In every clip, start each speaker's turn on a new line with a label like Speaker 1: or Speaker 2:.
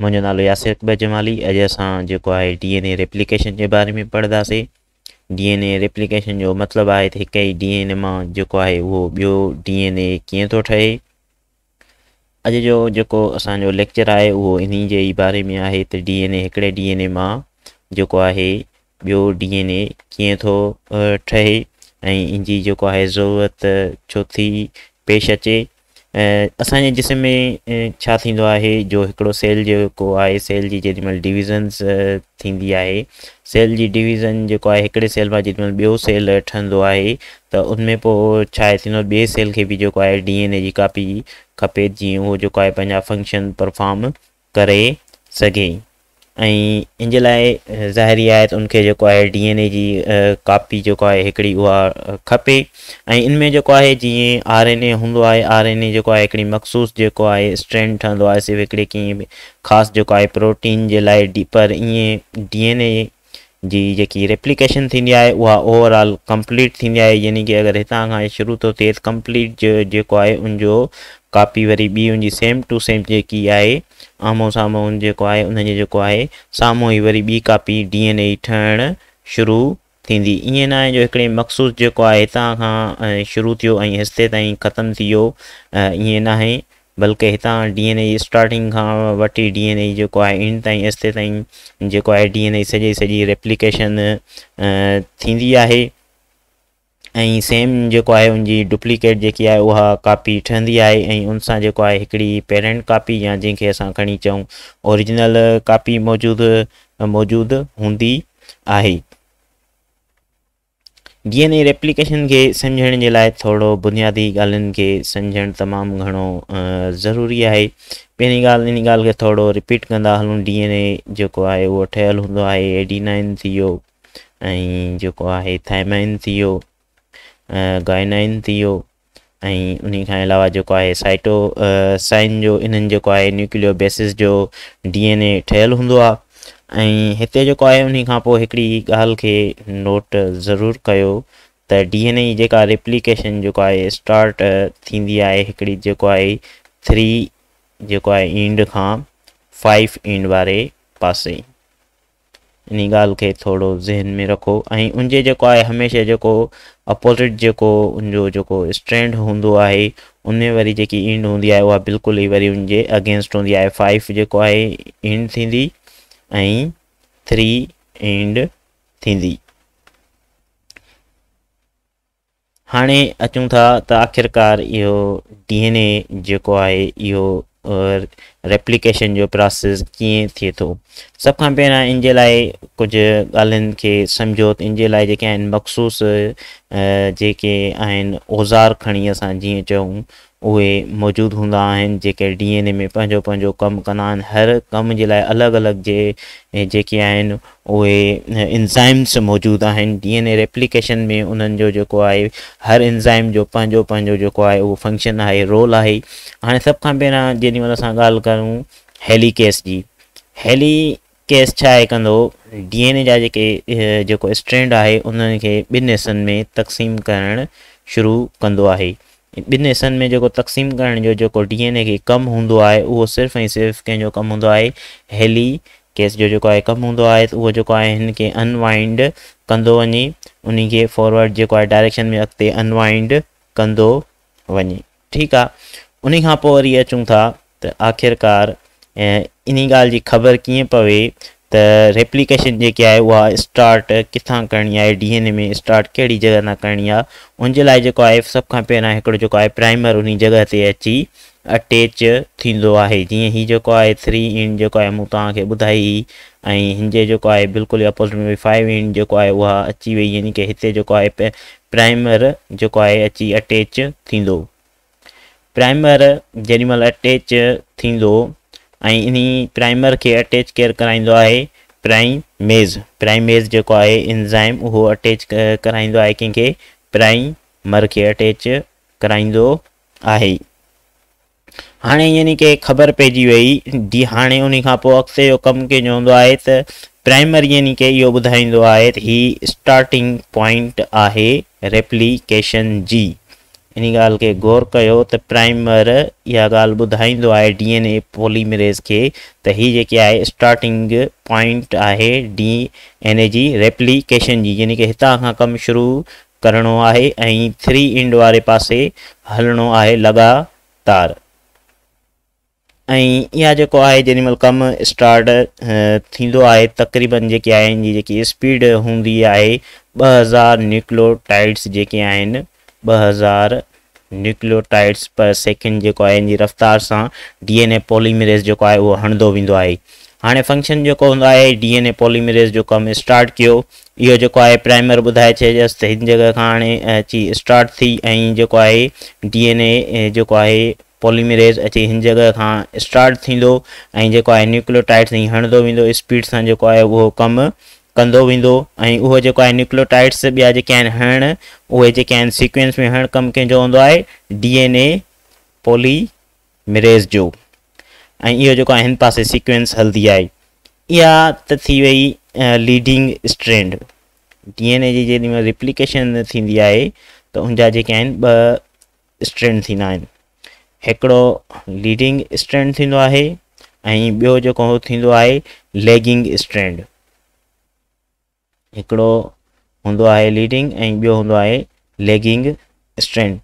Speaker 1: منهنجو نالو ياسر اڪبر جمالي. اڄ اسان جيڪو آهي ڊي اين اي ريپليڪيشن جي باري ۾ پڙهنداسين. ڊي اين اي ريپليڪيشن جو مطلب آهي ته هڪ ئي ڊي اين اي مان جيڪو آهي اهو ٻيو ڊي اين اي ڪيئن ٿو ٺهي. اڄ جو جيڪو اسان جو ليڪچر آهي اهو انهي جي ئي باري ۾ آهي ته ڊي اين اي هڪڙي ڊي اين اي مان جيڪو آهي ٻيو ڊي اين اي ڪيئن ٿو ٺهي ۽ ان جي جيڪو آهي ضرورت ڇو ٿي پيش اچي. اسان جي جسم ۾ ڇا ٿيندو آهي جو هڪڙو سيل جيڪو آهي سيل جي جيڏي مهل ڊويزنس ٿيندي آهي، سيل جي ڊويزن جيڪو آهي هڪڙي سيل مان جيڏي مهل ٻيو سيل ٺهندو آهي ته ان ۾ پوء ڇا آهي ٿيندو ٻئي سيل کي به جيڪو آهي ڊي اين اي جي ڪاپي کپي جيئن اهو جيڪو آهي پنهنجا فنڪشن پرفارم ڪري سگهي ۽ ان جي لاء ظاهري آهي ته ان کي جيڪو آهي ڊي اين اي جي ڪاپي جيڪو آهي هڪڙي اها کپي ۽ ان ۾ جيڪو آهي جيئن آر اين اي هوندو آهي، آر اين اي جيڪو آهي هڪڙي مخصوص جيڪو آهي اسٽرينڊ ٺهندو آهي صرف هڪڙي ڪنهن خاص جيڪو آهي پروٽين جي لاء پر ائين ڊي اين اي جي جيڪي ريپليڪيشن ٿيندي آهي اها اوور آل ڪمپليٽ ٿيندي آهي، يعني ڪي اگر هتان کان شروع ٿو ٿئي ته ڪمپليٽ جيڪو آهي ان جو ڪاپي وري ٻي ان جي سيم ٽو سيم جيڪي آهي آمهون سامهون جيڪو آهي ان جي جيڪو آهي سامهون ئي وري ٻي ڪاپي ڊي اين اي ٺهڻ شروع ٿيندي. ائين ناهي جو هڪڙي مخصوص جيڪو آهي هتان کان شروع ٿيو ۽ هستي تائين ختم ٿي ويو، ائين ناهي، بلڪه هتان ڊي اين اي جي اسٽارٽنگ کان وٺي ڊي اين اي جيڪو آهي اينڊ تائين ايستي تائين جيڪو آهي ڊي اين اي سڄي سڄي ريپليڪيشن ٿيندي آهي ۽ سيم جيڪو آهي ان جي ڊپليڪيٽ جيڪي آهي اها ڪاپي ٺهندي آهي ۽ ان سان جيڪو آهي هڪڙي پيرنٽ ڪاپي يا جنهن کي اسان کڻي چئون اوريجنل ڪاپي موجود هوندي آهي. ڊي اين اي ريپليڪيشن کي سمجهڻ جي لاء ٿورو بنيادي ڳالهين کي سمجهڻ تمام گهڻو ضروري آهي. پهرين ڳالهه ان ڳالهه کي ٿورو رپيٽ ڪندا هلون. ڊي اين اي جيڪو آهي اهو ٺهيل هوندو آهي ايڊينائن ٿي ويو ۽ جيڪو آهي ٿائمائن ٿي ويو، گائنائن ٿي ويو ۽ انهي کان علاوه جيڪو آهي سائٽو سائن جو انهن جيڪو آهي نيوڪليو بيسس جو ڊي اين اي ٺهيل هوندو آهي. ۽ هتي جيڪو آهي انهي کان پوء هڪڙي ڳالهه کي نوٽ ضرور ڪيو ته ڊي اين اي جي جيڪا ريپليڪيشن جيڪو آهي اسٽارٽ ٿيندي آهي هڪڙي جيڪو آهي 3 جيڪو آهي اينڊ کان 5 اينڊ واري پاسي، انهي ڳالهه کي ٿورو ذهن ۾ رکو. ۽ ان جي جيڪو آهي هميشه جيڪو اپوزٽ جيڪو ان جو جيڪو اسٽرينڊ هوندو آهي ان ۾ وري جيڪي اينڊ هوندي آهي اها بلڪل ئي وري ان جي اگينسٽ هوندي آهي. 5 جيڪو آهي اينڊ ٿيندي ۽ 3 اينڊ ٿيندي. هاڻي اچون ٿا ته آخرڪار اهو ڊي اين اي جيڪو آهي اهو ريپليڪيشن جو پراسيس ڪيئن ٿئي ٿو. سڀ کان پهريان ان جي لاء ڪجهه ڳالهين کي سمجهو ته ان جي لاء جيڪي آهن مخصوص جيڪي آهن اوزار کڻي اسان جيئن چئون اهي موجود هوندا آهن جيڪي ڊي اين اي ۾ پنهنجو پنهنجو ڪم ڪندا آهن. هر ڪم جي لاء الڳ الڳ جيڪي آهن اهي انزائمس موجود آهن. ڊي اين اي ريپليڪيشن ۾ انهن جو جيڪو آهي هر انزائم جو پنهنجو پنهنجو جيڪو آهي اهو فنڪشن آهي، رول آهي. هاڻي سڀ کان پهريان جيڏي مهل اسان ڳالهه ڪريون هيلي ڪيس جي، هيلي ڪيس ڇا آهي ڪندو ڊي اين اي جا جيڪي جيڪو اسٽرينڊ آهي انهن کي ٻن حصن ۾ تقسيم ڪرڻ شروع ڪندو آهي. ٻن حصن ۾ جيڪو تقسيم ڪرڻ جو جيڪو ڊي اين اي کي ڪم هوندو آهي اهو صرف ۽ صرف ڪنهن جو ڪم هوندو آهي هيلي ڪيس جو جيڪو آهي ڪم هوندو آهي ته اهو جيڪو آهي هن کي انوائنڊ ڪندو وڃي انهي کي فارورڊ جيڪو آهي ڊائريڪشن ۾ اڳتي انوائنڊ ڪندو وڃي. ٺيڪ آ، انهي کان پوء وري اچون ٿا ته آخرڪار انهي ڳالهه جي خبر ڪيئن پوي ته ريپليڪيشن جيڪي آهي اها اسٽارٽ ڪٿان ڪرڻي آهي، ڊي اين اي ۾ اسٽارٽ ڪهڙي جڳهه تان ڪرڻي آهي. ان جي لاء جيڪو آهي سڀ کان پهريان هڪڙو جيڪو آهي پرائمر انهي جڳهه تي اچي اٽيچ ٿيندو آهي. جيئن هي جيڪو آهي 3 اينڊ جيڪو آهي مون توهان کي ٻڌائي هئي ۽ هن جي جيڪو آهي بلڪل اپوزٽ ۾ 5 اينڊ جيڪو آهي اها اچي وئي، يعني ڪي هتي جيڪو آهي پرائمر جيڪو آهي اچي اٽيچ ٿيندو. پرائمر جيڏي مهل اٽيچ ٿيندو ۽ انهي پرائمر کي اٽيچ ڪير ڪرائيندو آهي؟ پرائميز. پرائميز جيڪو آهي انزائم اهو اٽيچ ڪرائيندو آهي ڪنهن کي؟ پرائمر کي اٽيچ ڪرائيندو آهي. هاڻي يعني ڪي خبر پئجي وئي ڊي. هاڻي انهي کان پوء اڳتي جو ڪم ڪنهن جو هوندو آهي ته پرائمر يعني ڪي اهو ٻڌائيندو آهي ته هي اسٽارٽنگ پوائنٽ آهي ريپليڪيشن جي. انهي ڳالهه کي غور ڪيو ته پرائمر اها ڳالهه ٻڌائيندو آهي ڊي اين اي پوليمريز کي ته هي جيڪي آهي اسٽارٽنگ پوائنٽ آهي ڊي اين اي جي ريپليڪيشن جي، يعني ڪي هتان کان ڪم شروع ڪرڻو آهي ۽ ٿري اينڊ واري پاسي هلڻو آهي لڳاتار. ۽ اها جيڪو آهي جيڏي مهل ڪم اسٽارٽ ٿيندو آهي تقريبن جيڪي آهي ان جي جيڪي اسپيڊ هوندي آهي 2000 نيوڪليوٽائڊس جيڪي آهن 2000 نيوڪليوٽائڊس پر سيڪنڊ جيڪو آهي ان جي رفتار سان ڊي اين اي پوليمريز جيڪو آهي اهو هڻندو ويندو آهي. هاڻي فنڪشن جيڪو هوندو آهي ڊي اين اي پوليمريز جو ڪم اسٽارٽ ڪيو، اهو جيڪو آهي پرائمر ٻڌائي ڇڏيس ته هن جڳهه کان هاڻي اچي اسٽارٽ ٿي ۽ جيڪو آهي ڊي اين اي جيڪو آهي پوليمريز اچي هن جڳهه کان اسٽارٽ ٿيندو ۽ جيڪو آهي نيوڪليوٽائڊس ائين هڻندو ويندو اسپيڊ سان جيڪو آهي اهو ڪم ڪندو ويندو ۽ اهو جيڪو آهي نيوڪليوٽائڊس ٻيا جيڪي آهن هڻڻ اهي جيڪي آهن سيڪوينس ۾ هڻڻ ڪم ڪنهن جو هوندو آهي ڊي اين اي پوليمريز جو ۽ اهو جيڪو آهي هن پاسي سيڪوينس هلندي آهي. اها ته ٿي وئي ليڊنگ اسٽرينڊ. ڊي اين اي جي جيڏي مهل ريپليڪيشن ٿيندي آهي ته ان جا جيڪي آهن ٻه اسٽرينڊ ٿيندا آهن، هڪڙو ليڊنگ اسٽرينڊ ٿيندو آهي ۽ ٻيو جيڪو ٿيندو آهي ليگنگ اسٽرينڊ. هڪڙو هوندو آهي ليڊنگ ۽ ٻيو هوندو آهي ليگنگ اسٽرينڊ.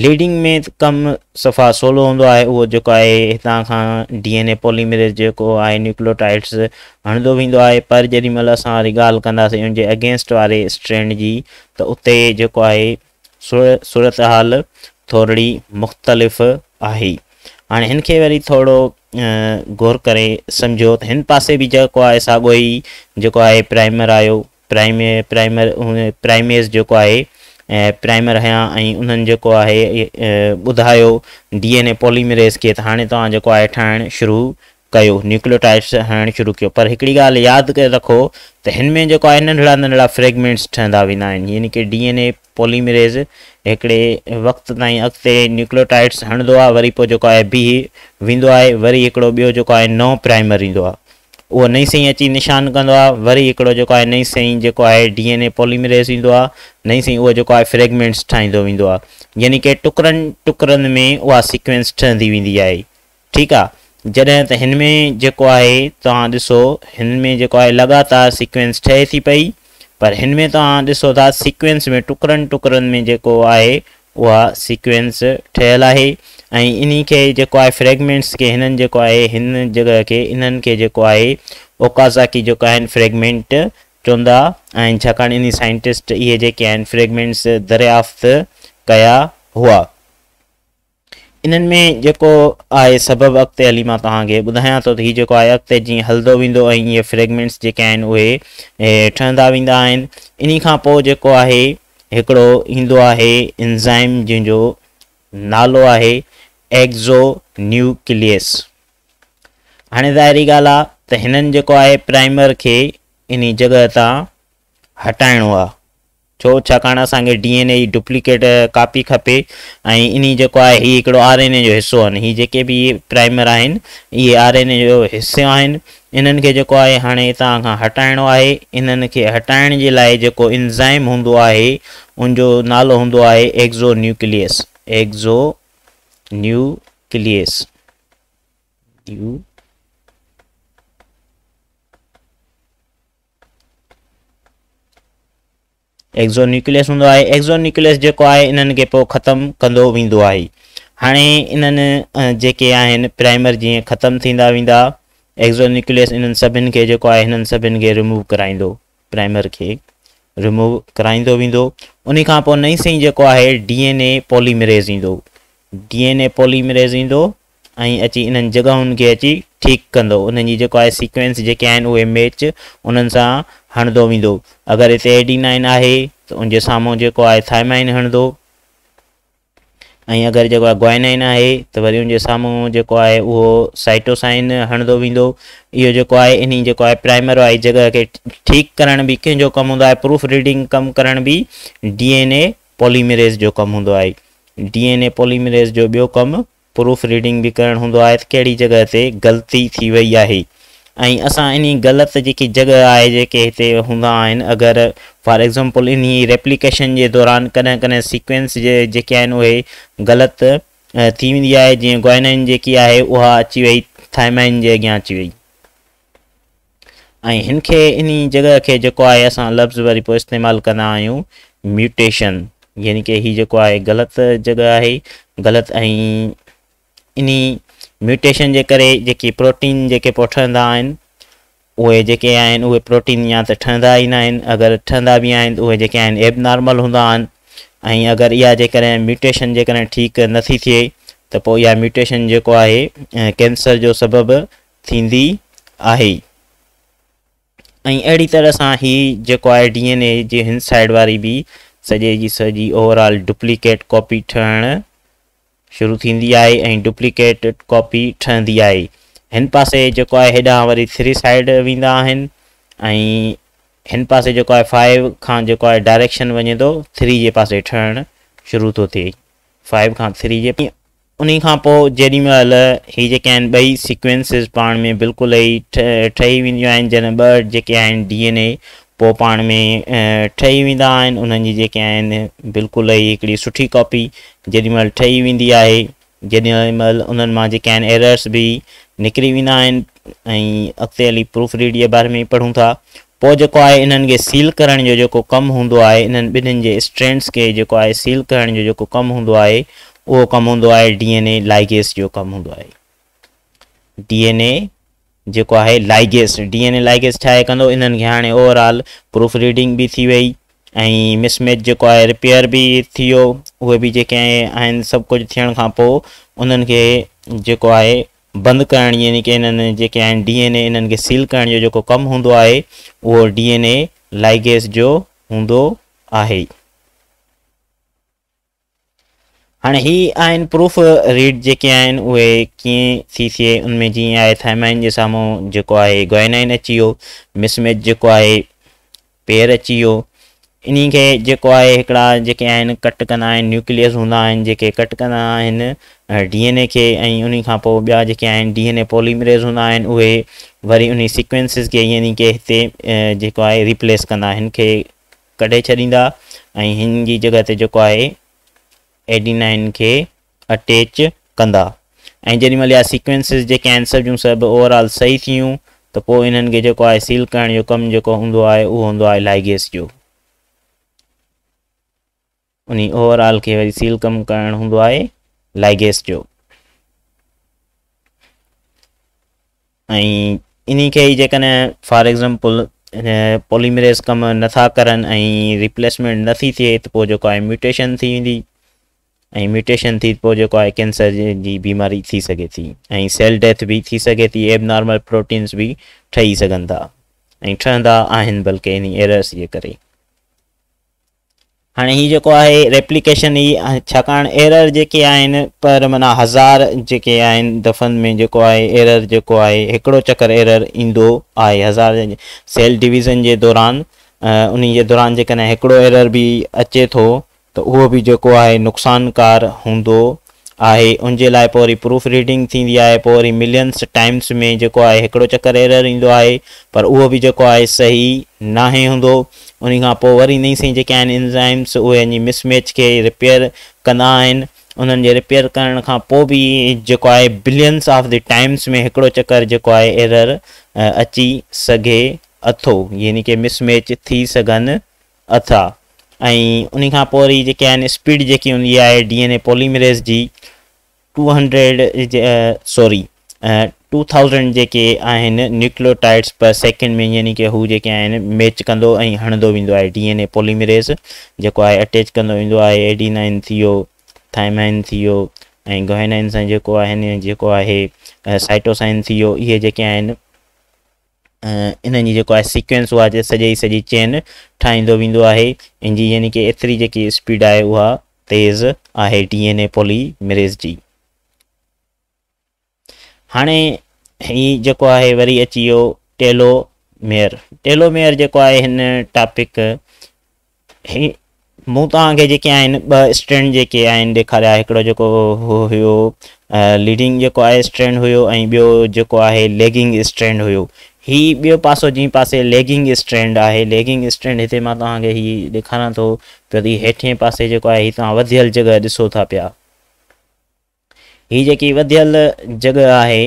Speaker 1: ليڊنگ ۾ ڪم صفا سولو هوندو آهي، اهو جيڪو آهي هتان کان ڊي اين اي پوليمريز جيڪو آهي نيوڪليوٽائڊس هڻندو ويندو آهي، پر جيڏي مهل اسان وري ڳالهه ڪنداسين ان جي اگينسٽ واري اسٽرينڊ جي ته اتي جيڪو آهي صورتحال ٿورڙي مختلف آهي. هاڻي هن کي وري ٿورڙو غور ڪري سمجهو ته هن پاسي به جيڪو آهي ساڳو ئي جيڪو آهي پرائمر آيو، پرائمر پرائميز جيڪو آهي پرائمر هنيا ۽ انهن جيڪو آهي ٻڌايو ڊي اين اي پوليمريز کي ته هاڻي توهان جيڪو آهي ٺاهڻ شروع ڪيو، نيوڪليوٽائڊس هڻڻ شروع ڪيو، پر هڪڙي ڳالهه ياد ڪري رکو ته هن ۾ جيڪو آهي ننڍڙا ننڍڙا فريگمينٽس ٺهندا ويندا آهن، يعني K D N A polymerase هڪڙي وقت تائين اڳتي نيوڪليوٽائڊس هڻندو آهي، وري پوء جيڪو آهي بيهي ويندو آهي، وري هڪڙو ٻيو جيڪو آهي نئون پرائمر ايندو آهي، اهو نئين سئين اچي نشان ڪندو آهي، وري هڪڙو جيڪو آهي نئين سئين جيڪو آهي ڊي اين اي پوليمريز ايندو آهي، نئين سئين اهو جيڪو آهي فريگمينٽس ٺاهيندو ويندو آهي، يعني ڪي ٽڪرن ٽڪرن ۾ اها سيڪوينس ٺهندي ويندي آهي. ٺيڪ آ جڏهن ته هن ۾ جيڪو آهي توهان ڏسو هن ۾ جيڪو آهي لڳاتار سيڪوينس ٺهي ٿي پئي پر هن ۾ توهان ڏسو ٿا سيڪوينس ۾ ٽڪرن ٽڪرن ۾ جيڪو آهي اها سيڪوينس ٺهيل آهي ۽ انهي کي جيڪو آهي فريگمينٽس کي هنن جيڪو آهي هن جڳهه کي انهن کي جيڪو آهي اوڪازاڪي جيڪو آهن فريگمينٽ چوندا آهن ڇاڪاڻ انهي سائنٽسٽ اهي جيڪي آهن فريگمينٽس دريافت ڪيا هئا. انهن ۾ جيڪو آهي سبب اڳتي هلي مان توهان کي ٻڌايان ٿو ته هي جيڪو آهي اڳتي جيئن هلندو ويندو ۽ اهي فريگمينٽس جيڪي آهن اهي ٺهندا ويندا آهن. انهي کان پوء جيڪو آهي هڪڙو ايندو آهي انزائم جنهن جو نالو آهي ايگزو نيوڪليس. هاڻي ظاهري ڳالهه آهي ته هنن جيڪو آهي پرائمر کي انهي جڳهه تان هٽائڻو آهي. ڇو؟ ڇاڪاڻ اسان کي ڊي اين اي جي ڊپليڪيٽ ڪاپي کپي ۽ انهي جيڪو آهي هي هڪڙو آر اين اي جو حصو آهن هي جيڪي به پرائمر آهن اهي آر اين اي جو حصو آهن انهن کي جيڪو آهي هاڻي هتان کان هٽائڻو آهي انهن کي هٽائڻ جي لاء جيڪو انزائم هوندو آهي ان جو نالو هوندو آهي ايگزو نيوڪليس ايگزو نيوڪليس نيو ايگزو نيوڪليس هوندو آهي. ايگزو نيوڪليس جيڪو آهي انهن کي پوء ختم ڪندو ويندو آهي. هاڻي انهن جيڪي آهن پرائمر جيئن ختم ٿيندا ويندا ايگزو نيوڪليس انهن سڀن کي جيڪو آهي هنن سڀن کي ريموو ڪرائيندو پرائمر کي ريموو ڪرائيندو ويندو. انهي کان پوء نئين سئين جيڪو آهي ڊي اين اي پوليمريز ايندو. ڊي اين اي پوليمريز ايندو ۽ اچي انهن جڳهن کي اچي ٺيڪ ڪندو انهن جي جيڪو آهي سيڪوينس جيڪي آهن اهي ميچ انهن سان هڻندو ويندو اگر هتي ايڊينائن آهي ته ان جي سامهون جيڪو آهي ٿائمائن هڻندو ۽ اگر جيڪو آهي گوائنائن آهي ته وري ان جي سامهون جيڪو آهي اهو سائٽوسائن هڻندو ويندو اهو جيڪو آهي انهي جيڪو آهي پرائمر واري جڳهه کي ٺيڪ ڪرڻ به ڪنهن جو ڪم هوندو آهي پروف ريڊنگ ڪم ڪرڻ به ڊي اين اي پوليمريز جو ڪم هوندو آهي ڊي اين اي پوليمريز جو ٻيو ڪم پروف ريڊنگ به ڪرڻ هوندو آهي ته ڪهڙي جڳهه تي غلطي ٿي وئي آهي ۽ اسان انهي غلط جيڪي جڳهه آهي جيڪي هتي هوندا آهن اگر فار ايگزامپل انهي ريپليڪيشن جي دوران ڪڏهن ڪڏهن سيڪوينس جي جيڪي آهن اهي غلط ٿي ويندي آهي جيئن گوائنائن جيڪي آهي اها اچي وئي ٿائمائن جي اڳيان اچي وئي ۽ هن کي انهي جڳهه کي جيڪو آهي اسان لفظ وري پوء استعمال ڪندا آهيون ميوٽيشن يعني ڪي هي جيڪو آهي غلط جڳهه آهي غلط ۽ انهي ميوٽيشن جي ڪري جيڪي پروٽين جيڪي پوء ٺهندا آهن اهي جيڪي آهن اهي پروٽين يا ته ٺهندا ئي نه آهن اگر ٺهندا به آهن ته اهي جيڪي آهن ايب نارمل هوندا آهن ۽ اگر اها جيڪڏهن ميوٽيشن جيڪڏهن ٺيڪ نٿي ٿئي ته پوء اها ميوٽيشن جيڪو آهي ڪينسر جو سبب ٿيندي آهي ۽ اهڙي طرح سان هي جيڪو آهي ڊي اين اي جي هن سائيڊ واري به سڄي جي سڄي اوور آل ڊپليڪيٽ ڪاپي ٺهڻ شروع ٿيندي آهي ۽ ڊپليڪيٽ ڪاپي ٺهندي آهي هن پاسي جيڪو آهي هيڏانهن وري ٿري سائيڊ ويندا آهن ۽ هن پاسي جيڪو آهي فائيو کان جيڪو آهي ڊائريڪشن وڃي ٿو ٿري جي پاسي ٺهڻ شروع ٿو ٿئي فائيو کان ٿري جي انهي کان پوء جيڏي مهل هي جيڪي آهن ٻئي سيڪوينسز پاڻ ۾ بلڪل ئي ٺهي وينديون آهن جڏهن ٻه جيڪي آهن ڊي اين اي پوء پاڻ ۾ ٺهي ويندا آهن انهن جي جيڪي آهن بلڪل ئي هڪڙي سٺي ڪاپي جيڏي مهل ٺهي ويندي آهي جيڏي مهل انهن مان جيڪي آهن ايررس به نڪري ويندا آهن ۽ اڳتي هلي پروف ريڊ جي باري ۾ پڙهون ٿا پوء جيڪو آهي انهن کي سيل ڪرڻ جو جيڪو ڪم هوندو آهي انهن ٻنهين جي اسٽرينڊس کي جيڪو آهي سيل ڪرڻ جو جيڪو ڪم هوندو آهي اهو ڪم هوندو آهي ڊي اين اي لائگيس جو ڪم هوندو آهي ڊي اين اي جيڪو آهي لائگيس ڊي اين اي لائگيس ڇا ڪندو انهن کي هاڻي اوور آل پروف ريڊنگ به ٿي وئي ۽ مس ميچ جيڪو آهي رپيئر به ٿي ويو اهي به جيڪي آهن سڀ ڪجهه ٿيڻ کان پوء انهن کي جيڪو آهي بند ڪرڻ يعني ڪي انهن جيڪي آهن ڊي اين اي انهن کي سيل ڪرڻ جو جيڪو ڪم هوندو آهي اهو ڊي اين اي لائگيس جو هوندو آهي. هاڻي هي آهن پروف ريڊ جيڪي آهن اهي ڪيئن ٿي ٿئي ان ۾ جيئن آهي ٿائمائن جي سامهون جيڪو آهي گوائنائن اچي ويو مس ميچ جيڪو آهي پير اچي ويو انهي کي جيڪو آهي هڪڙا جيڪي آهن ڪٽ ڪندا آهن نيوڪليس هوندا آهن جيڪي ڪٽ ڪندا آهن ڊي اين اي کي ۽ انهي کان پوء ٻيا جيڪي آهن ڊي اين اي پوليمريز هوندا آهن اهي وري انهي سيڪوينسز کي يعني ڪي هتي جيڪو آهي ريپليس ڪندا هن کي ڪڍي ڇڏيندا ۽ هن جي جڳهه تي جيڪو آهي ايڊينائن کي اٽيچ ڪندا ۽ جيڏي مهل اها سيڪوينسز جيڪي آهن سڀ جون سڀ اوور آل صحيح ٿيون ته پوء انهن کي جيڪو آهي سيل ڪرڻ جو ڪم جيڪو هوندو آهي اهو هوندو آهي لائگيس جو انهي اوور آل کي وري سيل ڪم ڪرڻ هوندو آهي لائگيس جو ۽ انهي کي ئي جيڪڏهن فار ايگزامپل پوليمريز ڪم نٿا ڪرن ۽ ريپليسمينٽ نٿي ٿئي ته پوء جيڪو آهي ميوٽيشن ٿي ويندي ۽ ميوٽيشن ٿي پوء جيڪو آهي ڪينسر جي بيماري ٿي سگهي ٿي ۽ سيل ڊيٿ به ٿي سگهي ٿي ايب نارمل پروٽينز به ٺهي سگهن ٿا ۽ ٺهندا آهن بلڪه انهي ايررس جي ڪري. هاڻي هي جيڪو آهي ريپليڪيشن هي ڇاڪاڻ ايرر جيڪي آهن پر معنيٰ هزار جيڪي آهن دفعن ۾ جيڪو آهي ايرر جيڪو آهي هڪڙو چڪر ايرر ايندو آهي هزار سيل ڊويزن جي دوران انهي جي دوران جيڪڏهن هڪڙو ايرر به اچي ٿو ته اهو به جيڪو آهي نقصانڪار هوندو آهي ان جي لاء پوء وري پروف ريڊنگ ٿيندي آهي پوء وري ملينس ٽائمس ۾ جيڪو آهي هڪڙو چڪر ايرر ايندو آهي پر اهو به جيڪو آهي صحيح ناهي هوندو انهي کان پوء وري نئين سئين جيڪي آهن انزائمس اهي وڃي مس ميچ کي رپيئر ڪندا آهن انهن جي رپيئر ڪرڻ کان پوء به جيڪو آهي بلينس آف the times ۾ هڪڙو چڪر جيڪو آهي ايرر اچي سگهي اٿو يعني ڪي مس ميچ ٿي سگهن اٿا ۽ انهي کان پوء وري جيڪي آهن اسپيڊ جيڪي هوندي آهي ڊي اين اي پوليمريز جي 200 سوري 2000 جيڪي آهن نيوڪليوٽائڊس پر سيڪنڊ ۾ يعني ڪي هو جيڪي آهن ميچ ڪندو ۽ هڻندو ويندو آهي ڊي اين اي پوليمريز جيڪو آهي اٽيچ ڪندو ويندو آهي ايڊينائن ٿي ويو ٿائمائن ٿي ويو ۽ گوائنائن سان جيڪو آهن جيڪو آهي سائٽوسائن ٿي ويو اهي جيڪي آهن انهن جي جيڪو آهي سيڪوينس اها جي سڄي سڄي چين ٺاهيندو ويندو آهي ان جي يعني ڪي ايتري جيڪي اسپيڊ آهي اها تيز آهي ڊي اين اي پولي مريز جي. هاڻي هي جيڪو آهي وري اچي ويو ٽيلو ميئر ٽيلو ميئر جيڪو آهي هن ٽاپڪ هي مون توهان کي جيڪي آهن ٻه اسٽرينڊ جيڪي آهن ڏيکاريا هڪڙو جيڪو هو هيو ليڊنگ جيڪو آهي اسٽرينڊ هيو ۽ ٻيو جيڪو آهي ليگنگ اسٽرينڊ هيو هي ٻيو پاسو جنهن پاسي ليگنگ اسٽرينڊ آهي، ليگنگ اسٽرينڊ هتي مان توهان کي هي ڏيکاران ٿو پيو ته هي هيٺئين پاسي جيڪو آهي هي توهان وڌيل جڳهه ڏسو ٿا پيا. هي جيڪي وڌيل جڳهه آهي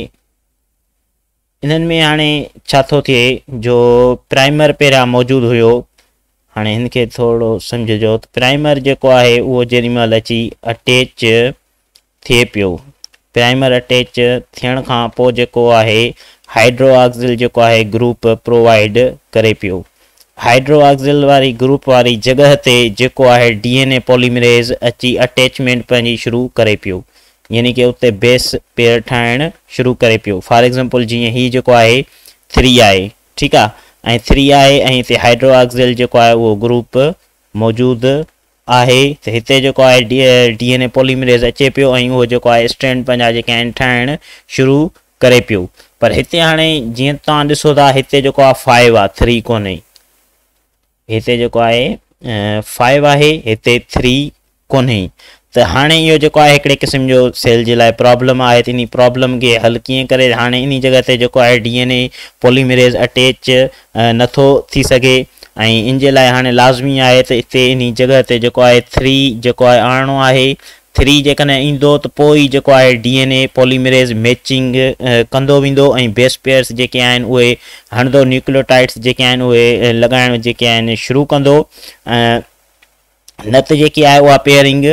Speaker 1: انهن ۾ هاڻي ڇا ٿو ٿئي جو پرائمر پهريان موجود هيو، هاڻي هن کي ٿورو سمجهجو ته پرائمر جيڪو آهي اهو جيڏي مهل اچي اٽيچ ٿئي پيو، پرائمر اٽيچ ٿيڻ کان پوء جيڪو آهي هائيڊرو آڪزل جيڪو آهي گروپ پرووائيڊ ڪري پيو. هائيڊرو آڪزل واري گروپ واري جڳهه تي جيڪو آهي ڊي اين اي پوليمريز اچي اٽيچمينٽ پنهنجي شروع ڪري پيو، يعني ڪي اتي بيس پيئر ٺاهڻ شروع ڪري پيو. فار ايگزامپل جيئن هي جيڪو آهي ٿري آهي، ٺيڪ آهي، ۽ ٿري آهي ۽ هتي هائيڊرو آڪزل جيڪو آهي اهو گروپ موجود آهي ته هتي جيڪو آهي ڊي اين اي پوليمريز اچي پيو ۽ اهو جيڪو آهي اسٽرينڊ پنهنجا جيڪي آهن ٺاهڻ شروع ڪري پيو. پر هتي هاڻي جيئن توهان ڏسو ٿا هتي جيڪو آهي فائيو آهي ٿري ڪونهي، هتي جيڪو آهي فائيو آهي هتي ٿري ڪونهي. ته هاڻي اهو جيڪو آهي هڪڙي قسم جو سيل جي لاء پرابلم آهي ته انهي پرابلم کي حل ڪيئن ڪري. هاڻي انهي جڳهه تي جيڪو آهي D N A polymerase attach نٿو ٿي سگهي ۽ ان جي لاء هاڻي لازمي آهي ته اتي انهي جڳهه تي جيڪو آهي ٿري جيڪو آهي آڻڻو آهي. ٿري جيڪڏهن ايندو ته پوء ئي جيڪو آهي D N A polymerase matching ڪندو ويندو ۽ بيس پيئرس جيڪي آهن اهي هڻندو، نيوڪليوٽائڊس جيڪي آهن اهي لڳائڻ جيڪي آهن شروع ڪندو، نه ته جيڪي آهي اها پيئرنگ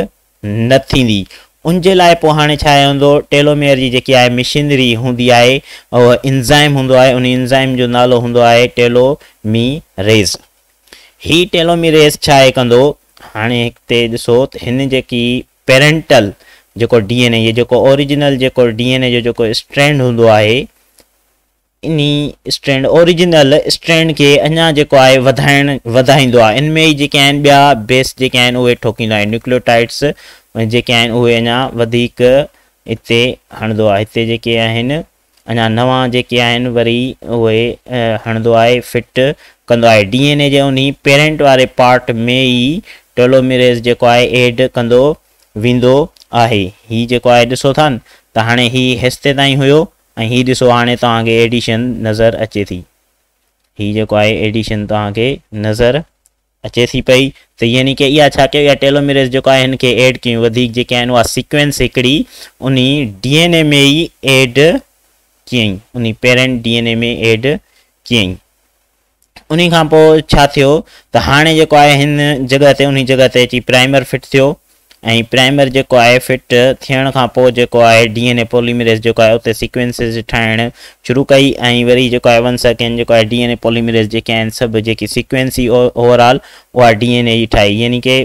Speaker 1: نه ٿيندي. ان جي لاء پوء هاڻي ڇا هوندو، ٽيلوميئر جي جيڪي آهي مشينري هوندي آهي اهو انزائم هوندو آهي، ان انزائم جو نالو هوندو آهي ٽيلوميريز. هي ٽيلوميريز ڇا آهي ڪندو، هاڻي هتي ڏسو ته هن جيڪي پيرنٽل جيڪو ڊي اين اي جيڪو اوريجنل جيڪو ڊي اين اي جو جيڪو اسٽرينڊ هوندو آهي انهي اسٽرينڊ اوريجنل اسٽرينڊ کي اڃا جيڪو آهي وڌائڻ وڌائيندو آهي. ان ۾ ئي جيڪي آهن ٻيا بيس جيڪي آهن اهي ٺوڪيندو آهي، نيوڪليوٽائڊس جيڪي آهن اهي اڃا وڌيڪ هتي هڻندو آهي. هتي جيڪي آهن اڃا نوان جيڪي آهن وري اهي هڻندو آهي، فٽ ڪندو آهي. ڊي اين اي جي انهي پيرنٽ واري پارٽ ۾ ئي ٽيلوميريز جيڪو آهي ايڊ ڪندو ويندو آهي. هي جيڪو آهي ڏسو ٿا نه ته هاڻي هي هيستي تائين هيو ۽ هي ڏسو هاڻي توهان کي ايڊيشن نظر اچي ٿي. هي جيڪو آهي ايڊيشن توهان کي نظر اچي ٿي پئي ته يعني ڪي اها ڇا ڪيو، اها ٽيلوميريز جيڪو آهي هن کي ايڊ ڪيون وڌيڪ جيڪي آهن اها سيڪوينس هڪڙي انهي ڊي اين اي ۾ ئي ايڊ ڪيائين، انهي پيرنٽ ڊي اين اي ۾ ايڊ ڪيائين. انهي کان پوء ڇا ٿيو ته هاڻي جيڪو آهي هن جڳهه تي انهي جڳهه تي اچي پرائمر فٽ ٿيو ۽ پرائمر جيڪو آهي فٽ ٿيڻ کان پوء جيڪو آهي ڊي اين اي پوليمريز جيڪو آهي اتي سيڪوينسز ٺاهڻ شروع ڪئي ۽ وري جيڪو آهي ونس اگين جيڪو آهي ڊي اين اي پوليمريز جيڪي آهن سڀ جيڪي سيڪوينس هئي اوور آل اها ڊي اين اي جي ٺاهي. يعني ڪي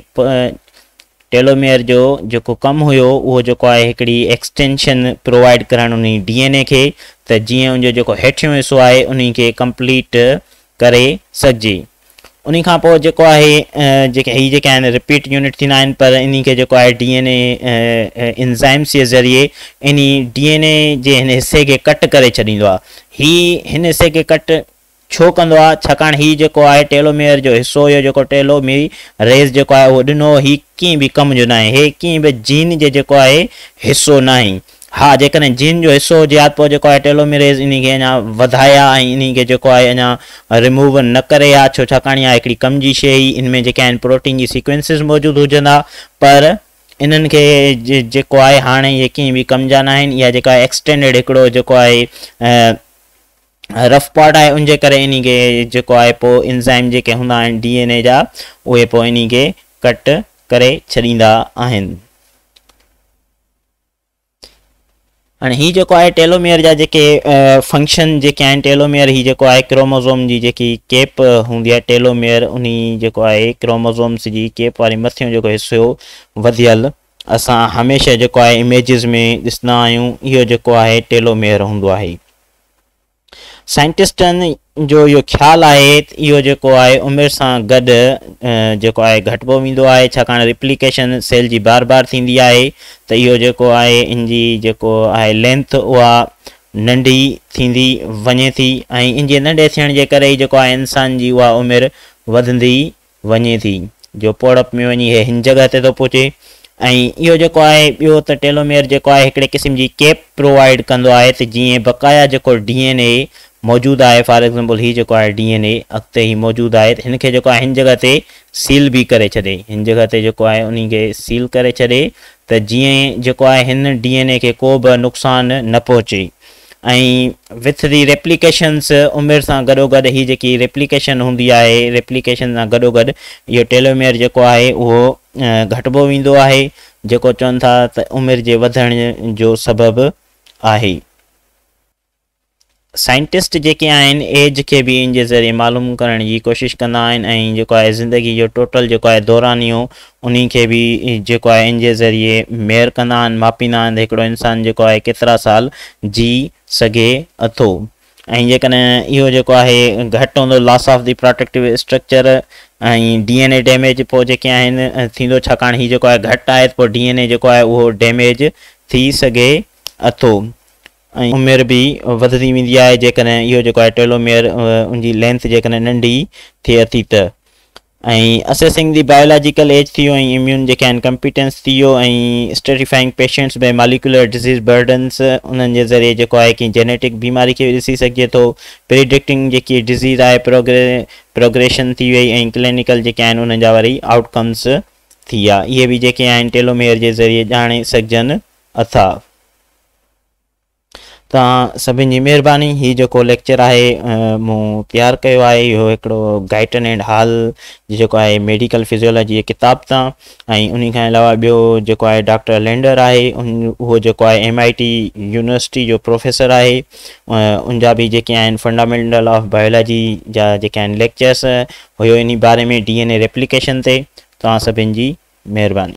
Speaker 1: ٽيلوميئر جو جيڪو ڪم هيو اهو جيڪو آهي هڪڙي ايڪسٽينشن پرووائيڊ ڪرڻ انهي ڊي اين اي کي ته جيئن ان جو جيڪو هيٺيون حصو آهي انهي کي ڪمپليٽ ڪري سگهجي. انهي کان پوء جيڪو آهي جيڪي هي جيڪي آهن رپيٽ يونٽ ٿيندا آهن پر انهي کي جيڪو آهي ڊي اين اي انزائمس جي ذريعي انهي ڊي اين اي جي هن حصي کي ڪٽ ڪري ڇڏيندو آهي. هي هن حصي کي ڪٽ ڇو ڪندو آهي؟ ڇاڪاڻ هي جيڪو آهي ٽيلوميئر جو حصو اهو جيڪو ٽيلومي ريز جيڪو آهي اهو ڏنو هي ڪنهن به ڪم جو ناهي، هي ڪنهن به جين جي جيڪو آهي حصو ناهي. ها جيڪڏهن جين جو حصو هجي ها ته پوء جيڪو آهي ٽيلوميريز انهي کي اڃا وڌائي ها ۽ انهي کي جيڪو آهي اڃا ريموو نه ڪري ها، ڇو ڇاڪاڻ اها هڪڙي ڪم جي شيء هئي، ان ۾ جيڪي آهن پروٽين جي سيڪوينسز موجود هجن ها، پر انهن کي جيڪو آهي هاڻي اهي ڪنهن به ڪم جا ناهن، اها جيڪا ايڪسٽينڊيڊ هڪڙو جيڪو آهي رف پارٽ آهي ان جي ڪري انهي کي جيڪو آهي پوء انزائم جيڪي هوندا آهن ڊي اين اي جا اهي پوء انهي کي ڪٽ ڪري ڇڏيندا آهن. هاڻي هي جيڪو آهي ٽيلوميئر جا جيڪي فنڪشن جيڪي آهن ٽيلوميئر هي جيڪو آهي ڪروموزوم جي جيڪي ڪيپ هوندي آهي ٽيلوميئر انهي جيڪو آهي ڪروموزومس جي ڪيپ واري مٿيون جيڪو حصو وڌيل اسان هميشه جيڪو آهي اميجز ۾ ڏسندا آهيون اهو جيڪو آهي ٽيلوميئر هوندو آهي. سائنٽسٽن جو اهو خيال آهي ته اهو جيڪو آهي عمر سان گڏ جيڪو آهي گهٽبو ويندو آهي ڇاڪاڻ ريپليڪيشن سيل جي بار بار ٿيندي آهي ته اهو جيڪو آهي ان جي جيڪو آهي لينٿ اها ننڍي ٿيندي وڃي ٿي ۽ ان جي ننڍي ٿيڻ جي ڪري ئي جيڪو آهي انسان جي اها عمر وڌندي وڃي ٿي جو پوڙهپ ۾ وڃي هي هن جڳهه تي ٿو پهچي ۽ اهو جيڪو آهي ٻيو ته ٽيلوميئر جيڪو آهي هڪڙي قسم جي ڪيپ پرووائيڊ ڪندو آهي ته جيئن بقايا جيڪو ڊي اين اي موجود آهي فار ايگزامپل هي جيڪو آهي ڊي اين اي اڳتي هي موجود آهي ته هن کي جيڪو آهي هن جڳهه تي سيل به ڪري ڇڏي، هن جڳهه تي جيڪو آهي انهي کي سيل ڪري ڇڏي ته جيئن جيڪو آهي هن ڊي اين اي کي ڪو به نقصان نه پهچي ۽ وٿ the ريپليڪيشنس عمر سان گڏوگڏ هي جيڪي ريپليڪيشن هوندي آهي ريپليڪيشن سان گڏوگڏ اهو ٽيلوميئر جيڪو آهي اهو گهٽبو ويندو آهي جيڪو چون ٿا ته عمر جي وڌڻ جو سبب آهي. سائنٽسٽ جيڪي آهن ايج کي به ان جي ذريعي معلوم ڪرڻ جي ڪوشش ڪندا آهن ۽ جيڪو آهي زندگي جو ٽوٽل جيڪو آهي دورانيو انهي کي به جيڪو آهي ان جي ذريعي ميئر ڪندا آهن ماپيندا آهن ته هڪڙو انسان جيڪو آهي ڪيترا سال جي سگهي اٿو ۽ جيڪڏهن اهو جيڪو آهي گهٽ هوندو loss of the protective structure ۽ D N A damage پوء جيڪي آهن ٿيندو ڇاڪاڻ هي جيڪو آهي گهٽ آهي ته پوء ڊي اين اي جيڪو آهي اهو ڊيميج ٿي سگهي اٿو. ۽ عمر به وڌندي ويندي آهي جيڪڏهن اهو جيڪو آهي ٽيلوميئر ان جي لينٿ جيڪڏهن ننڍي ٿئي ٿي ته ۽ اسيسنگ the biological age ٿي ويو ۽ اميون جيڪي آهن ڪمپيٽنس ٿي ويو ۽ stratifying patients by molecular disease burdens انهن جي ذريعي جيڪو آهي ڪنهن جينيٽڪ بيماري کي به ڏسي سگهجي ٿو پريڊڪٽنگ جيڪي ڊزيز آهي پروگريشن ٿي وئي ۽ ڪلينيڪل جيڪي آهن انهن جا وري آئوٽ ڪمس ٿي ويا اهي به جيڪي آهن ٽيلوميئر جي ذريعي ڄاڻي سگهجن اٿا. توهان سڀن جي مهرباني هي جيڪو ليڪچر آهي مون تيار ڪيو آهي اهو هڪڙو گائٽن اينڊ هال جي جيڪو آهي ميڊيڪل فزيولاجي جي ڪتاب تان ۽ انهي کان علاوه ٻيو جيڪو آهي ڊاڪٽر لينڊر آهي اهو جيڪو آهي ايم I T university جو پروفيسر آهي ان جا به جيڪي آهن فنڊامينٽل آف بائيولاجي جا جيڪي آهن ليڪچرس هيو انهي باري ۾ ڊي اين اي ريپليڪيشن تي توهان سڀن جي مهرباني.